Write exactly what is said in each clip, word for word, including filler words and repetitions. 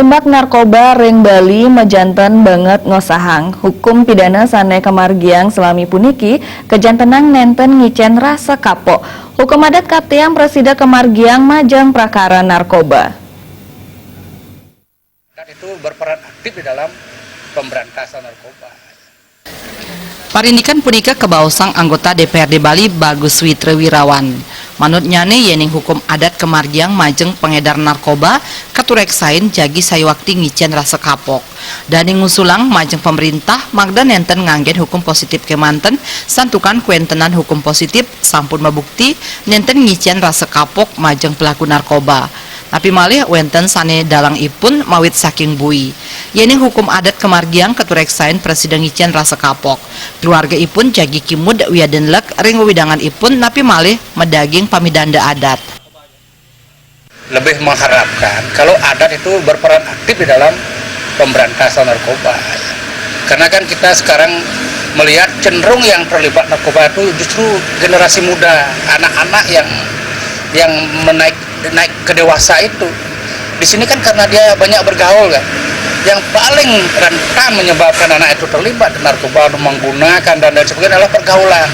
Tumbak narkoba ring Bali majanten banget ngosahang. Hukum pidana sane kamargiang salami puniki kajantenang nenten ngicen rasa kapok. Hukum adat kaptiang prasida kamargiang majeng prakara narkoba. Dan itu berperan aktif di dalam pemberantasan narkoba. Parindikan punika kabaosang anggota D P R D Bali Bagus Witra Wirawan. Manutnyane, yening hukum adat kamargiang majeng pangedar narkoba, katureksain jagi sayuakti ngicen rasa kapok. Dane ngusulang majeng pamrintah mangda nenten nganggen hukum positif kemanten, santukan kwentenan hukum positif sampun mabukti nenten ngicen rasa kapok majeng pelaku narkoba. Napi malih wenten sane dalangipun mawit saking bui. Yening hukum adat kamargiang katureksain prasida ngicen rasa kapok. Keluargaipun jagi kimud wiadin lek ring wewidanganipun napi malih madaging pamidanda adat. Lebih mengharapkan kalau adat itu berperan aktif di dalam pemberantasan narkoba. Karena kan kita sekarang melihat cenderung yang terlibat narkoba itu justru generasi muda, anak-anak yang yang menaik naik ke dewasa itu. Di sini kan karena dia banyak bergaul kan, yang paling rentan menyebabkan anak itu terlibat di narkoba atau menggunakan dan lain sebagainya adalah pergaulan.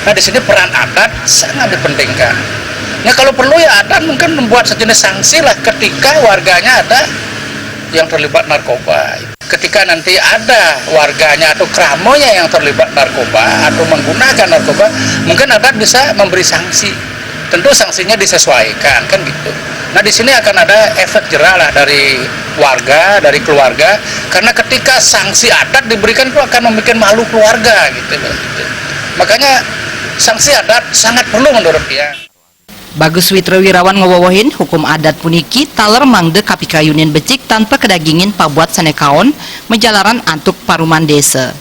Nah, di sini peran adat sangat dipentingkan. Ya, kalau perlu ya adat mungkin membuat sejenis sanksi lah ketika warganya ada yang terlibat narkoba. Ketika nanti ada warganya atau keramonya yang terlibat narkoba atau menggunakan narkoba, mungkin adat bisa memberi sanksi. Tentu sanksinya disesuaikan kan gitu. Nah, di sini akan ada efek jerah lah dari warga, dari keluarga, karena ketika sanksi adat diberikan itu akan membuat malu keluarga gitu loh. Gitu. Makanya sanksi adat sangat perlu menurut dia. Bagus Witra Wirawan ngawewehin hukum adat puniki taler mangda kapikayunin becik tanpa kadagingin pabuat sane kaon majalaran antuk paruman desa.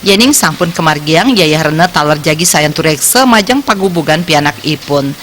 Yening sampun kamargiang, yayah rena taler jagi sayan tureksa majeng pagubugan pianakipun.